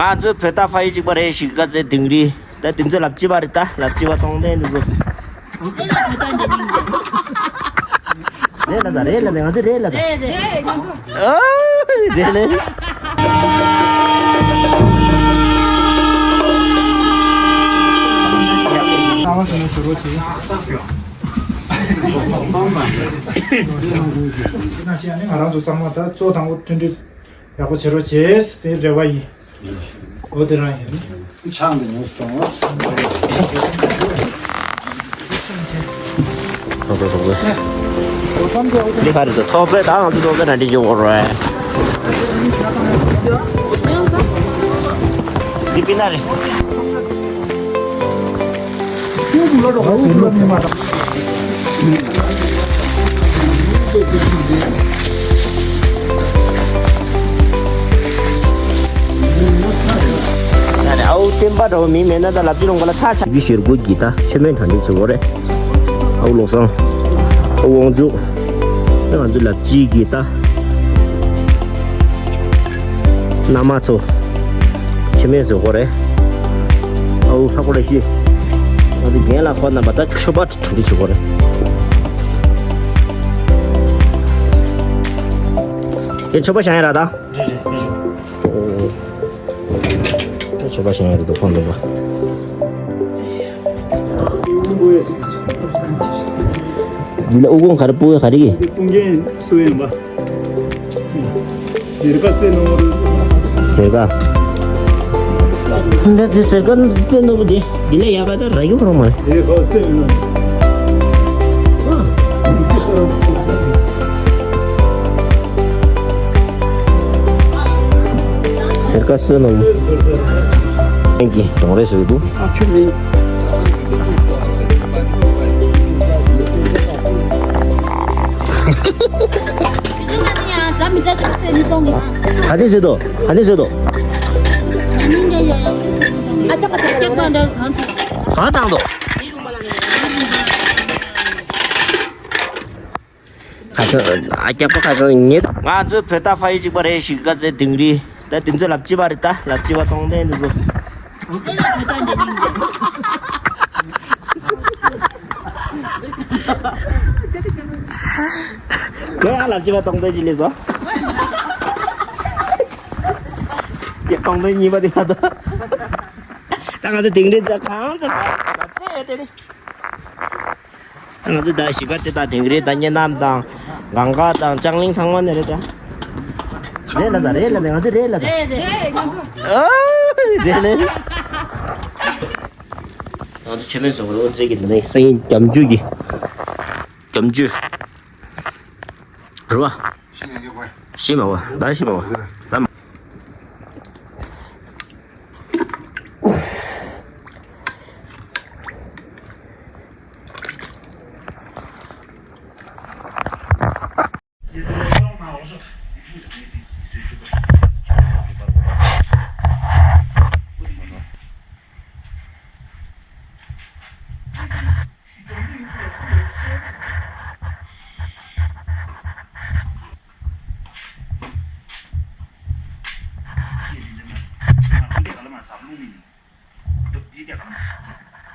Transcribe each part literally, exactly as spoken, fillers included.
ང་ཚོའི་བོད་ཟླ་ཕ་ཡུལ་གཅིག་པ་རེད། གཞིས་ཀ་རྩེ་དིང་རི། ད་དེ་ཚོ་ལབ་ཅི་པ་རེད། ད་ལབ་ཅི་པ་གཏོང་ལེན་དེ་ཚོ། རེད་ལ་ད་རེད་ལ་ད་ང་ཚོ་རེད་ལ་ད། རེད་རེད། ཨོ་རེད་ལེ། ང་རང་ཚོ་ཚང་མ་ད་གཙོ་དང་པོ་མཐུན་སྒྲིལ་ཡག་པོ་བྱེད་རོགས་བྱེད། དེ་རེ་བ་ཡིན། འོ་དེ་རང་ཡིན། ཆང་དེ་ཉུང་སུ་གཏོང་བ། འདི་ག་རེ་ཟེར། ཐོག་པའི་ད་ང་ཚོ་ཐོག་པའི་ནང་འདྲི་ཞུ་དགོས་རེད། འདི་པི་ན་རེད། ཨའུ་བསྟན་པ་འདྲ་བོ་མི་མེད་ན་ད་ལབ་ཅི་རུང་ག་ལ་ཚ་ཚ། གི་ཞེར་སྒོ་གི་ད་ཆེ་མེད་གྲ་འདི་ཚོ་བོ་རེད། ཨའུ་བློ་བཟང་། ཨའུ་དབང་ཕྱུག་ད་ང་ཚོ་ལབ་ཅི་གི་ད། མནའ་མ་ཚོ། ཆེ་མེད་ཚོ་བོ་རེད། ཨའུ་ཧྲ་གོ་རེ་ཤི། ང་ཚོ་རྒན་ལགས་ཁོ་རྣམ་པ་ད་ཆོ་པ་གྲ་འདི་ཚོ་བོ་རེད། ཡེ་ཆོ་པ་བཞག་ཡ་ར་ད། རེད་རེད་རེད། ཆོས་པ་ཞིག་ཡོད་འདུག་ཁོང་འདུག་པ། འདི་ལ་ཨུ་ཀོང་ག་རེ་སྤུ་ག་རེ་གི། ཀུན་མཁྱེན་སུ་ཡིན་པ། ཟེར་ཀ་རྩེ་ནོར། འདི་འདི་ཟེར་ཀ་རྩེ་ནོར་བུ་འདི། འདི་ལས་ཡག་ག་ད་ར་ཡོད་རོགས་མ་རེད། དེ་ཁོ་ཚོས་མིན་ན། ཟེར་ཀ་སོན་ནོ། ཨེང་གི་གདོང་རེ་ཟེར་འདུག་ཨ་ཁྱོད་མིན། ད་དེ་ཟེར་དོ། ད་དེ་ཟེར་དོ། ག་བཏང་དོ། ཁ་སང་ཨ་རྒྱག་པ་ཁ་སང་ཉེ། ང་ཚོའི་བོད་ཟླ་ཕ་ཡུལ་གཅིག་པ་རེད། གཞིས་ཀ་རྩེ་དིང་རི། ད་དེ་ཚོ་ལབ་ཅི་པ་རེད། ད་ལབ་ཅི་པ་གཏོང་ལེན་དེ་ཚོ། ཁོས་ཨ་ལབ་ཅི་པ་གཏོང་ལེན་ཅི་ལས་བཟོ། ཡ་གཏོང་ལེན་གཉིས་པ་དེ་ཁ་ད། ད་ང་ཚོ་དིང་རི་ད་གང་ཚོ་ལབ་ཅི་ཡོད་དེ་ནི། ང་ཚོ་ད་གཞིས་ཀ་རྩེ་དང་དིང་རི་དང་གཉའ་ནམ་དང་གངས་དཀར་དང་ལྕང་གླིང་ཚང་མ་ནས་རེད་ད། རེད་ལ་ད་རེད་ལ་ད་ང་ཚོ་རེད་ལ་ད། རེད་རེད་ང་ཚོ། ཨོ་རེད་ལེ། ང་ཚོ་ཆེ་མེད་སོང་རོ་རྩེ་གི་འདི་ནས་སང་ཉིན་རྒྱ་མཇུག་གི་རྒྱ་མཇུག་རེད་བ། ཤི་མ་བ། ད་ཤི་མ་བ། ད་མ།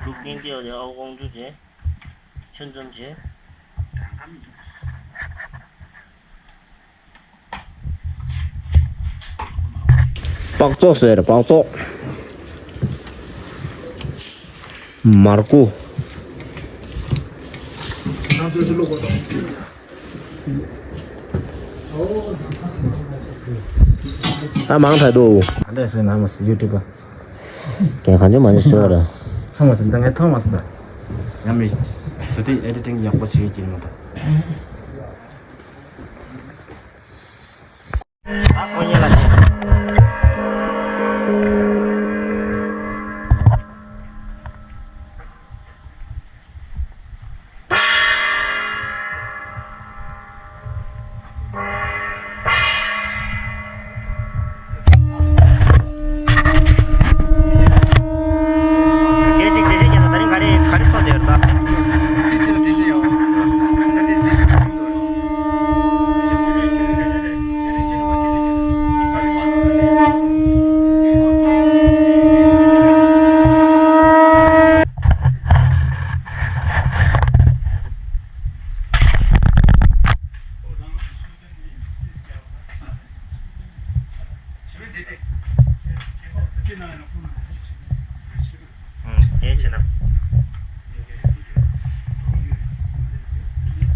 ལུག་རྒན་སྐྱེ་བ་དེ་ཨའོ་ཀོང་ཇོ་བྱས། ཆུ་འཛོམས་བྱས། སྤགས་བཙོག་ཟེར། སྤགས་བཙོག་མར་ཁུ། ད་མང་ཐལ་འདུག་ཨ་འདྲ་ཟེར་ན་མ་ཟེར་ཡུ་ཊུབ་པ། ཀྱང་གང་ཅི་མ་ཅི་ཟེར་བ་རེད། ཐོ་མ་ཟེར་ད་ངས་ཐོ་མ་ཟེར་ད། ཡང་མི་ཟེར་ཏེ་ཨེ་ཌི་ཊིང་ཡག་པོ་བྱེད་ཀྱི་མ་ད། སྐད་ཅིག་དེ་བཞིན་ཀྱང་ད་རིང་ག་རེ་ག་རེ་ཚོགས་བསྡད་ཡོད་རེད་ད།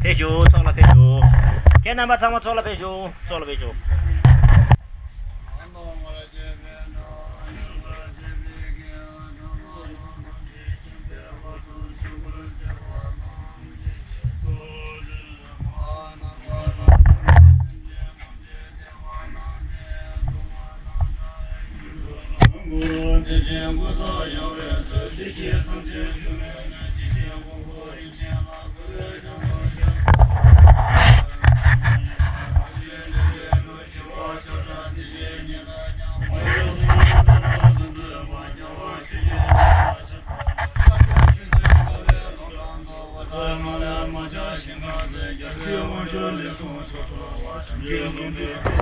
ཕེབས་ཞུ། ཚོགས་ལ་ཕེབས་ཞུ། ཁྱེད་རྣམ་པ་ཚང་མ་ཚོགས་ལ་ཕེབས་ཞུ། ཚོགས་ལ་ཕེབས་ཞུ།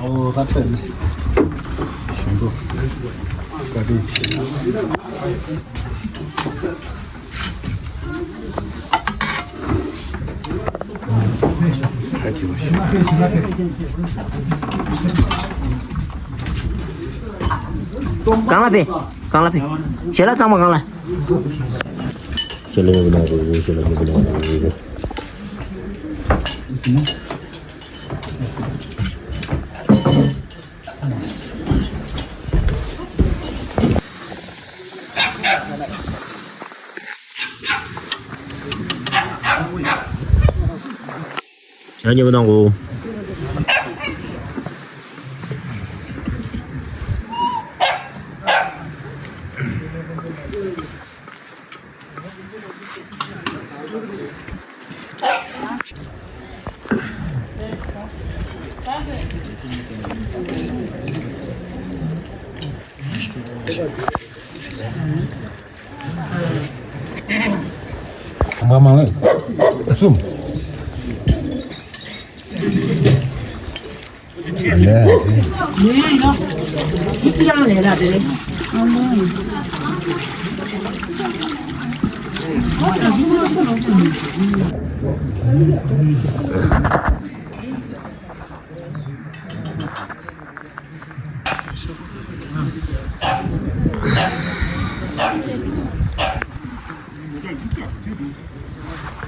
ཨོ་ད་ཐོས་མི་སྲིད། ཞུ་འདུག་བཀའ་དྲིན་ཆེ། གང་ལ་ཕེབས། གང་ལ་ཕེབས། ཞལ་ལག་གཙང་མ་གང་ལ། ཞལ་ལག་མཉམ་པོ་གནང་རོགས། ཞལ་ལག་མཉམ་པོ་གནང་རོགས། ཞལ་མཉམ་པོ་གནང་གོ། མ་མ་ལ་གསུམ།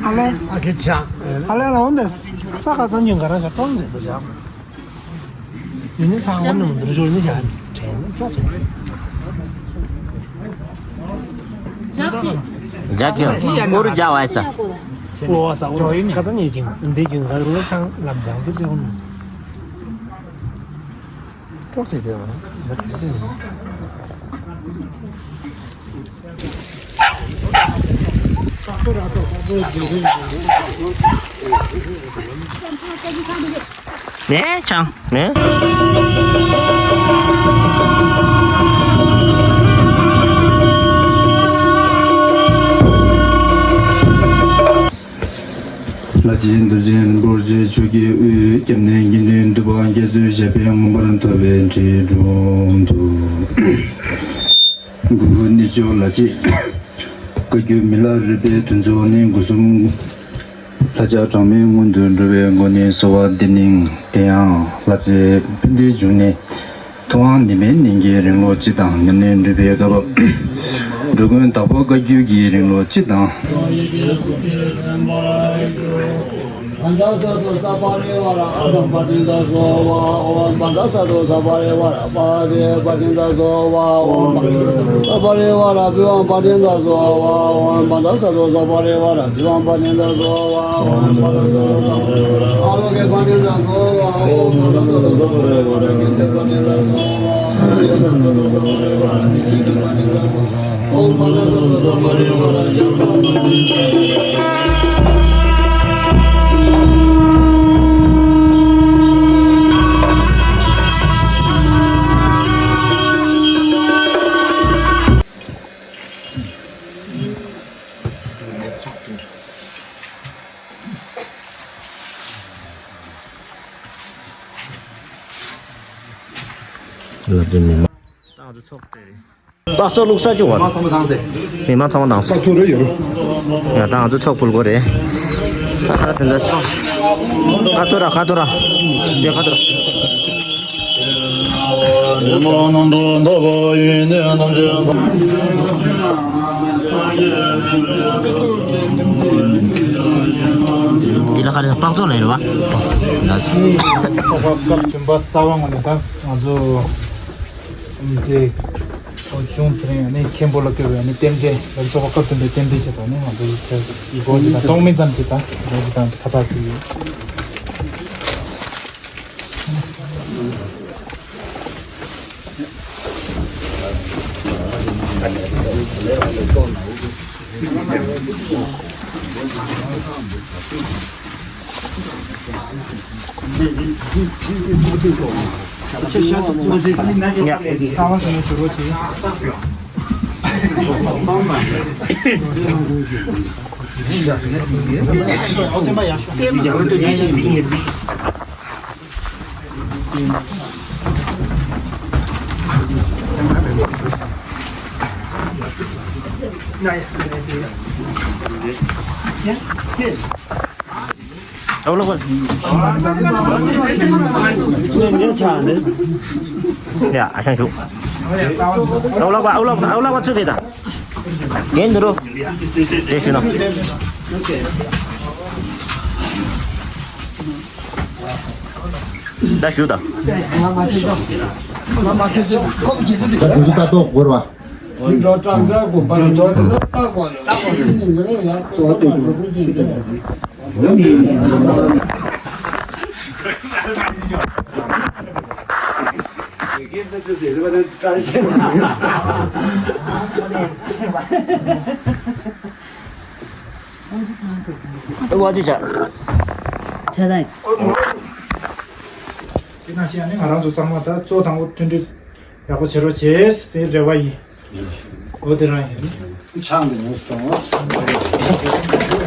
ཨ་ལེ། ཨ་ཁེ་ཆག་ཨ་ལེ་ལ་འོན་ཏེ་ས་ཁ་སང་ཉིན་ག་རང་ཞག་གཏོང་ཟེར་ཏེ་ཞག་ཡུན་ནི་ཚང་མ་ནང་འདིར་འཇོག་ནི་ཞག་དྲན་ནི་ཅོག་ཙེ། ཇག་ཁྱོད་ཨོ་རུ་ཇག་བ་ས། ཨོ་བ་ས་ཨོ་རུ་ཡིན་ཁ་སང་ཉིན་ཅིང་འདི་རྒྱུན་ག་རུ་ལ་ཆང་ལམ་ཇང་ཙིག་ཙིག་འོང་། ཏོག་ཙེ་དེ་བ་ན་ག་ཚོད་ཡིན། ནས་ཆང་ནས། ལྷ་རྗེ་རྡོ་རྗེ་རིན་པོ་ཆེ་མཆོག་གི་དབུས་སྐྱབས་གནས་དགེ་འདུན་འདུས་པ་རྒྱ་མཚོའི་ཞབས་པད་མངོན་པར་མཐོ་བའི་འཁྲིས་དྲུང་དུ། གུ་རུ་གནས་མཆོག་ལ་གཅིག་བཀའ་བརྒྱུད་མི་ལ་རས་པའི་དོན་མཆོག་གནས་སྒོ་གསུམ། ལྷ་ལྕགས་གྲངས་མེད་སྔོན་དུ་འགྲོ་བའི་སྒོ་ནས་གསོལ་བ་འདེབས་ནས། དེ་ཡང་ལྷ་རྗེ་ཕན་བདེའི་འབྱུང་གནས་ཐུབ་དབང་ནི་མའི་ནིང་གི་རིང་ལོ་གཅིག་དང་ཉམས་ལེན་སྒྲུབ་པའི་སྐབས། འགྲོ་མགོན་དྭགས་པོ་བཀའ་བརྒྱུད་ཀྱི་རིང་ལོ་གཅིག་དང་། བཛྲ་སཏྭ་སརྦ་པ་རི་ཝཱ་ར་ཨ་ཏམ་པ་ཏི་ཏ་སྭཱ་ཧཱ། ཨོཾ་བཛྲ་སཏྭ་སརྦ་པ་རི་ཝཱ་ར་པ་ཏི་པ་ཏི་ཏ་སྭཱ་ཧཱ། ཨོཾ་བཛྲ་སཏྭ་སརྦ་པ་རི་ཝཱ་ར་བི་ཝང་པ་ཏི་ཏ་སྭཱ་ཧཱ། ཨོཾ་བཛྲ་སཏྭ་སརྦ་པ་རི་ཝཱ་ར་དི་ཝང་པ་ཏི་ཏ་སྭཱ་ཧཱ། ཨོཾ་བཛྲ་སཏྭ་སརྦ་པ་རི་ཝཱ་ར་ཨཱ་ལོ་ཀེ་པ་ཏི་ཏ་སྭཱ་ཧཱ། ཨོཾ་བཛྲ་སཏྭ་སརྦ་པ་རི་ཝཱ་ར་ཀེ་ཏེ་པ་ཏི་ཏ་སྭཱ་ཧཱ། ཨོཾ་བཛྲ་སཏྭ་སརྦ་པ་རི་ཝཱ་ར་སིདྡྷི་པ་ཏི་ཏ་སྭཱ་ཧཱ། ལ་དེ་མི་མང་། ཏང་ཙུའུ་ཚོགས་གྲལ་རེད། ཏག་ཙོ་ལུག་ས་ཅུ་བར། མི་མང་ཚང་མ་དང་ཟེ། མི་མང་ཚང་མ་དང་ས་ཟེ། ཅུ་རེ་ཡོད་རུ། ཡ་ཏང་ཙུའུ་ཚོགས་ཕུལ་དགོས་རེད། ད་ཁ་དེ་འདྲ་ཚོགས། ཁ་ཐོ་ར་ཁ་ཐོ་ར། ཡ་ཁ་ཐོ་ར། ད་ག་རེ་དཔག་ཚོགས་ལ་ཡིན་རེད་བ། ལགས་སོ། ཚོགས་པ་སྐབས་བདུན་པ་གསར་པ་ངོས་ནས་ད་ང་ཚོ་ཨམ་ཚེ་གཞུང་ཚེ་རིང་ནི་མཁན་པོ་ལ་བསྐོས་པའི་ནི་རྟེན་འབྲེལ། ཚོགས་པ་སྐབས་བདུན་པའི་རྟེན་འབྲེལ་ཆེད་དུ་ནི་ང་ཚོ་ཡིག་ཆ་ཡིག་སྐོར་གྱི་དང་གཏོང་མི་ཙམ་གྱི་དང་དེ་འདྲ་གི་དང་ཁ་བཏགས་ཅིག་ཡོད། ཨའུ་ལག་པ། ཡ། ཨ་ཞང་ཞུ། ཨའུ་ལག་པ། ཨའུ་ལག་པ། ཨའུ་ལག་པ་ཚུད་པའི་ད། རྒན་འདི་རུ། རེ་ཞུ་ན། ད་ཞུ་ད། ད་དུང་ད་ལྟོ་འགོར་བ། དེ་ནང་བཞིན་ཨ་ནི་ང་རང་ཚོ་ཚང་མ་ད་གཙོ་དང་པོ་མཐུན་སྒྲིལ་ཡག་པོ་བྱེད་རོགས་བྱེད་དེ་རེ་བ་ཡིན། འོ་དེ་རང་ཡིན། ཆང་དེ་ཉུང་སུ་གཏོང་།